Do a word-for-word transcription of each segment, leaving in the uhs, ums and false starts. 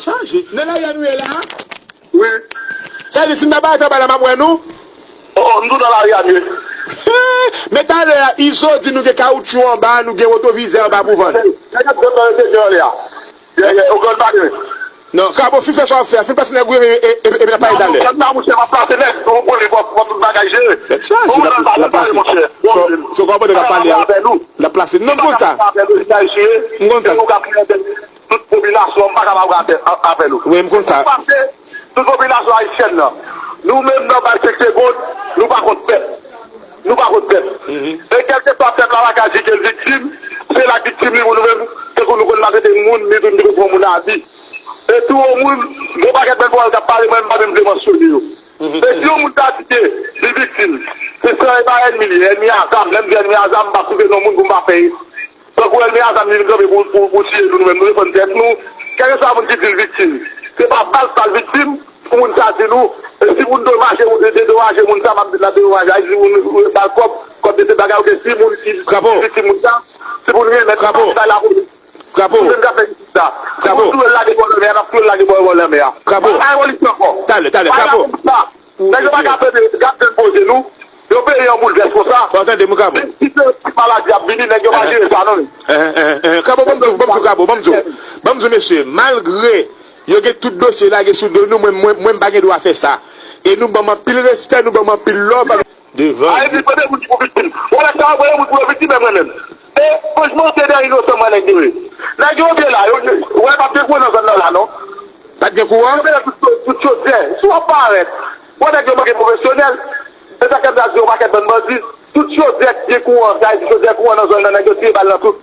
Chaje. Nan lari a nou ye la? Wi. Sa vle di si m ta parèt anba la, m ap wè nou? Oh, oh, m tou nan lari a, m ye. Men talè a, Izo di nou gen kawotchou anba, nou gen wotovizè anba pou vann. Nèg ap vòt nan reseksyon anlè a. Ye, ye, ou konn pa gen. Non, Kapo, fin fè sa w ap fè a, fin pase nèg ou, e, e, e, epi n ap pale talè. Nan, nan, monchè, m ap plase nèg, ou konnen, fò, fò tout bagay jere. Tèt chaje, n ap, n ap plase. So, so, kòman nèg ap pale a? N ap plase. Non, m konn sa. M konn sa. Tout popilasyon an pa kapab avè nou. Wi, m konn sa. Tout popilasyon ayisyèn nan, nou menm nan bay senk segonn, nou pa kont pèp. Nou pa kont pèp. E kèlkeswa pèp la pa ka di ke l viktim, se l ak viktim li pou nou menm, tankou nou konn maltrete moun, ni tou nou te konn pran moun abi. E tou yon moun, gon pakèt bèl pawòl k ap pale, mwen m pa menm vle mansyone yo. E si yon moun ta di ke li viktim, se san e pa ènmi li, ènmi a zam, lè m di ènmi a zam, m pa site non moun pou m pa fè Tankou ènmi a zam li vin kanpe pou, pou, pou tiye nou, nou menm nou defann tèt nou. Kèlkeswa moun ki di l viktim, se pa bal sa l viktim, pou moun sa di nou, e si moun domaje, moun dedomaje moun sa, m ap di l ap dedomaje, a di moun bal kòb, kòb de se bagay, oubyen si moun ki viktim moun sa, si moun renmèt, bay lapolis. Pou moun menm k ap fè jistis la. Si moun touye l lage bò lanmè a, n ap touye l lage bò, bò lanmè a. Pa gen polis ankò. Talè, talè, pa gen lapolis la. Nèg yo pa ka tande, gad jan n poze nou. Yon peyi an boulvès konsa. Fò w tande m, Kapo. Menm si se yon ti maladi ap vini, nèg yo pa jere sa non. Kapo, ban m di w, ban m di w, Kapo, ban m di w. Ban m di w, mesye, malgre yo gen tout dosye lage sou do nou, mwen, mwen, mwen m pa gen dwa fè sa. E nou ban m anpil respè, nou ban m anpil love. Devan. Ayiti, pran de moun ki pou viktim. Wè nèg sa yo pran de moun pou yo viktim, men mwen menm. E franchman, se de inosan mwen nèg yo ye. Nèg yo vye la, yo, wè, p ap gen kouran nan zòn nan la, non. Pa t gen kouran? Yo mete tout, tout chodyè. Si w ap parèt, wè nèg yo manke pwofesyonèl. E sa k fè m ta di yon pakèt bann bandi. Tout chodyè ki gen kouran, sa vle di chodyè kouran nan zòn nan, nèg yo tire bal nan tout.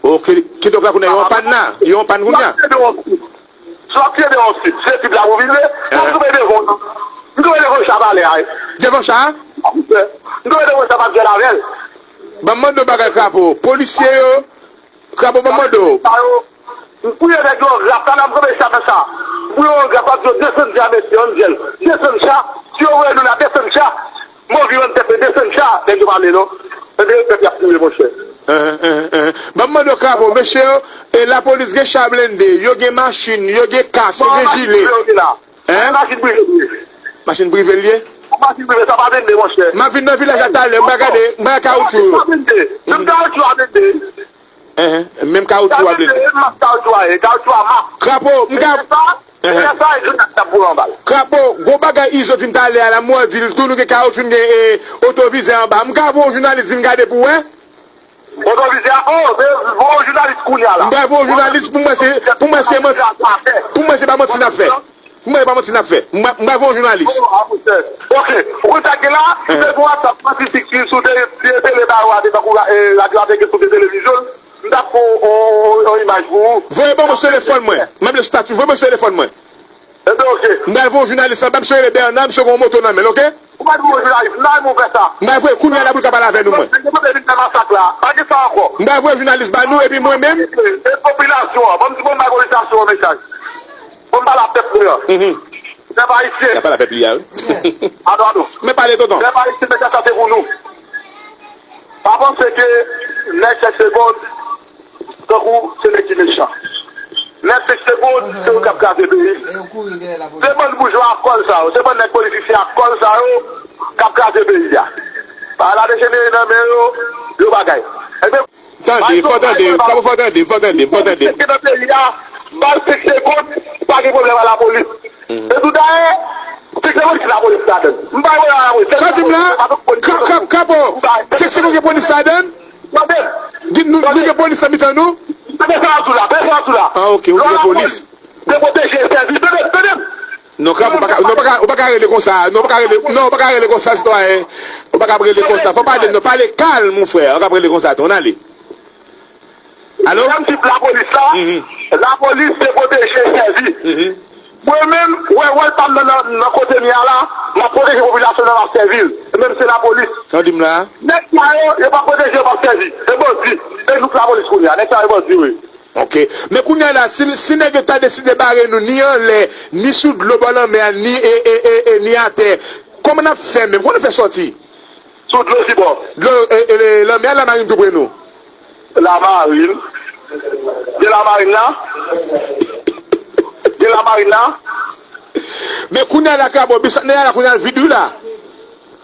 Ok, kidonk la kounye a, yo an pàn la? Yo an pàn kounye a? Si w ap tire devan yon sib, se sib la pou vize. Sa m kanpe devan w nan. M kanpe devan yon cha palè a, wi. Devan cha a? M kanpe devan yon cha pa t jwenn avè l. Ban m mande w bagay, Kapo. Polisye yo, Kapo, ban m mande w. Sa yo, m fouye nèg yo an graf, sa la m kanpe cha nan cha. M fouye yo an graf, m ap di yo desann cha, mesye, ann jèl. Desann cha, si yo voye nou la, desann cha. Mòg yo an tèt, men desann cha, nèg yo pa vle non. Se de pèp y ap touye, monchè. Ban m mande w, Kapo, mesye yo, e lapolis gen cha blende, yo gen machin, yo gen kas, yo gen jile. Hein? Machin prive l ye. Machin prive l ye? Machin prive, sa pa blende, monchè. M ap vin nan vilaj la talè, m pral gade, m pral kawotchou yo. Sa blende. Menm kawotchou a blende. Hein, menm kawotchou a blende. Sa blende, wi, mak kawotchou a ye. Kawotchou a mak. Kapo, m ka. Sa, sa, e grenad k ap voye anba l. Kapo, gwo bagay Izo di m talè a la, m wè w di l tou, nou gen kawotchou, n gen, e, otovizè anba. M ka voye yon jounalis vin gade pou w wè? Otovizè a, oh, men voye yon jounalis kounye a la. M pral voye yon jounalis pou m wè se, pou m wè se manti, pou m wè se pa manti n ap fè. Pou m wè se pa manti n ap fè. M pral, m pral voye yon jounalis. Oh, a, monchè. Ok, ou konn sa k gen la? Ou te gen WhatsApp, statistik ki sou tele, tele ba yo a, te tankou, e, radyo a te gen sou televizyon. M t ap fè yon, yon, yon, yon imaj pou ou. Voye ban mwen sou telefòn mwen. M ap lè sou estati, voye mwen sou telefòn mwen. Ebyen, ok. M pral voye yon jounalis anba, misye rele Bernard, misye gen yon moto nan men l, ok? Ou pa di mwen jounalis, m pa renmen w fè sa. M pral voye kounye a la pou l ka pale avè nou, mwen. Nèg yo te vin fè masak la. Pa gen sa ankò. M pral voye jounalis ba nou, epi mwen menm. E popilasyon an, ban m di, ban m bay popilasyon an mesaj. Ban m pale a pèp mwen an. Pèp ayisyen. Y ap pale a pèp li a, wi. Ado, ado. Men pale, tonton. Pèp ayisyen, mesaj sa se pou nou. Pa panse ke nèg senk segonn, tankou se nèg ki mechan. Nèg senk segonn, se yo k ap kraze peyi. Se bann boujwa ak kòl sa yo, se bann nèg politisyen ak kòl sa yo k ap kraze peyi a. Bagay la dejenere nan men yo, yo bagay. Ebyen, tande, fò tande, fò tande, fò tande, fò tande. Nan peyi a, bal senk segonn, pa gen pwoblèm a lapolis. E tou dayè, senk segonn ki lapolis ladann. M pa wè lapolis. Sa w di m la? Ka-, ka-, Kapo, senk segonn gen polis ladann? Tande. Di nou, nou gen polis nan mitan nou? Tande sa w ap di la, tande sa w ap di la. Ah, ok, ou di gen polis. Se pwoteje, sèvi, tande, tande. Non, Kapo, ou pa ka, non, ou pa ka, ou pa ka rele konsa. Non, ou pa ka rele, non, ou pa ka rele konsa, sitwayen. Ou pa ka rele konsa. Fò pale, non, pale kalm, mon frè. Ou pa ka rele konsa, tou, ann ale. Alo? Lè m di lapolis la, lapolis se pwoteje, sèvi. Mwen menm, wè, wòl pa m nan, nan, nan kote m ye a la, m ap pwoteje popilasyon nan, m ap sèvi l. E menm se lapolis. Sa w di m la? Nèg sa yo, yo pa pwoteje, yo p ap sèvi. E bandi. E nou k lapolis kounye a. Nèg sa yo bandi, wi. Ok. Men kounye a la, si, si nèg yo ta deside bare nou, ni anlè, ni sou dlo bò lanmè a, ni, e, e, e, e, ni atè, kòman n ap fè menm? Kòman n ap fè sòti? Sou dlo ki bò? Dlo, e, e, lanmè a, lamarin tou pre nou. Lamarin? Gen lamarin la? gen lamarin la. Men kounye a la, Krabo, bisantnè a la kounye a l vid wi la.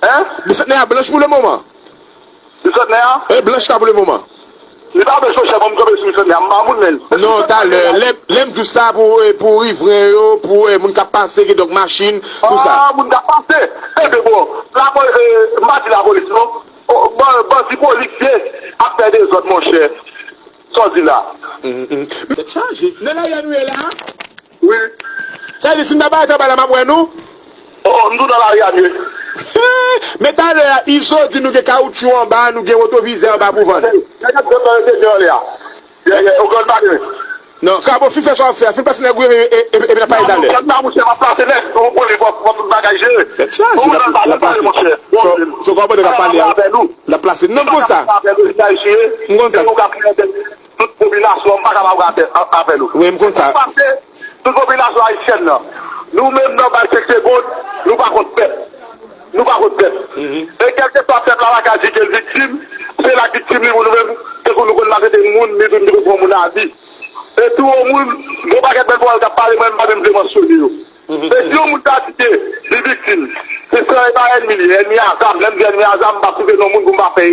Hein? Bisantnè a blanch pou le moman. Bisantnè a? E blanch la pou le moman. Li pa blanch, monchè, ban m kanpe sou bisantnè a, m pa moun menm. Non, talè, lè, lè m di w sa pou, eh, pou rivren yo, pou, eh, moun k ap pase, kidonk machin, tout sa. Ah, moun k ap pase. Ebyen bon, la, eh, m pa di lapolis non. Oh, ban-, bandi polisye ap fè dezòd, monchè. Sa w di la? Tèt chaje. Nan lari a nou ye la? Wi. Sa vle di si n ta parèt anba la, m ap wè nou? Oh, m tou nan lari a m ye. Men talè a, Izo di nou gen kawoutchou anba, nou gen wotovizè anba pou vann. Nèg ap vin nan rete anlè a. Ye, ye, ou konn pa gen. Non, Krabo, fin fè sa w ap fè a, fin pase nèg ou ye, e, e, e, epi n ap pale talè. Gad la, monchè, m ap plase nèg, ou konn li fò, fò tout bagay jere. Tèt chaje, l ap, l ap plase. So, so, kòman nèg ap pale a? L ap plase. Non, m konn sa. M konn sa. Tout popilasyon an pa kapab avè, avè nou. Wi, m konn sa. Sa k pase, tout popilasyon ayisyèn nan, nou menm nan bay senk segonn, nou pa kont pèp. Nou pa kont pèp. E kèlkeswa pèp la pa ka di ke l viktim, se l ak viktim li pou nou menm, tankou nou konn maltrete moun, ni tou nou konn pran moun a vi. E tou yon moun, gen yon pakèt bèl pawòl k ap pale, mwen m pa menm vle mansyone yo. E si yon moun ta di ke li viktim, se san e pa ènmi li ye, ènmi a zam, lè m di ènmi a zam, m pa site non moun pou m pa fè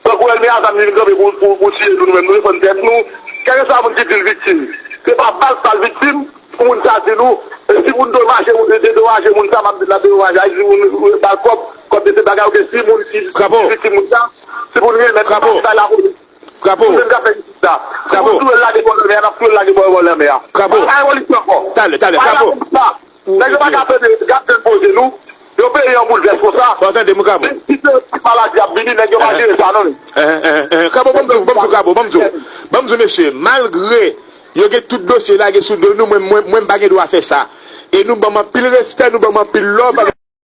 Tankou ènmi a zam li vin kanpe pou, pou, pou tiye nou, nou menm nou defann tèt nou. Kèlkeswa moun ki di l viktim, se pa bal sa l viktim, pou moun sa di nou, e si pou n domaje, dedomaje moun sa, m ap di n ap dedomaje, a di moun, bal kòb, kòb de se bagay, oubyen si moun ki, ki viktim moun sa, si pou n remèt bagay lapolis. Pou moun menm k ap fè isit la. Si pou n touye l lage bò lanmè a, n ap touye l lage bò, bò lanmè a. Pa revolisyon ankò. Talè, talè, Krabo. Nèg yo pa ka tande, gad jan n poze nou. Yon peyi an boulvès konsa. Fò w tande m, Krabo. Menm si se yon ti maladi ap vini, nèg yo pa jere sa non. Krabo, ban m di w, ban m di w, Krabo, ban m di w. Ban m di w, mesye, malgre yo gen tout dosye lage sou do nou, mwen, mwen, mwen m pa gen dwa fè sa. E nou ban m anpil respè, nou ban m anpil love.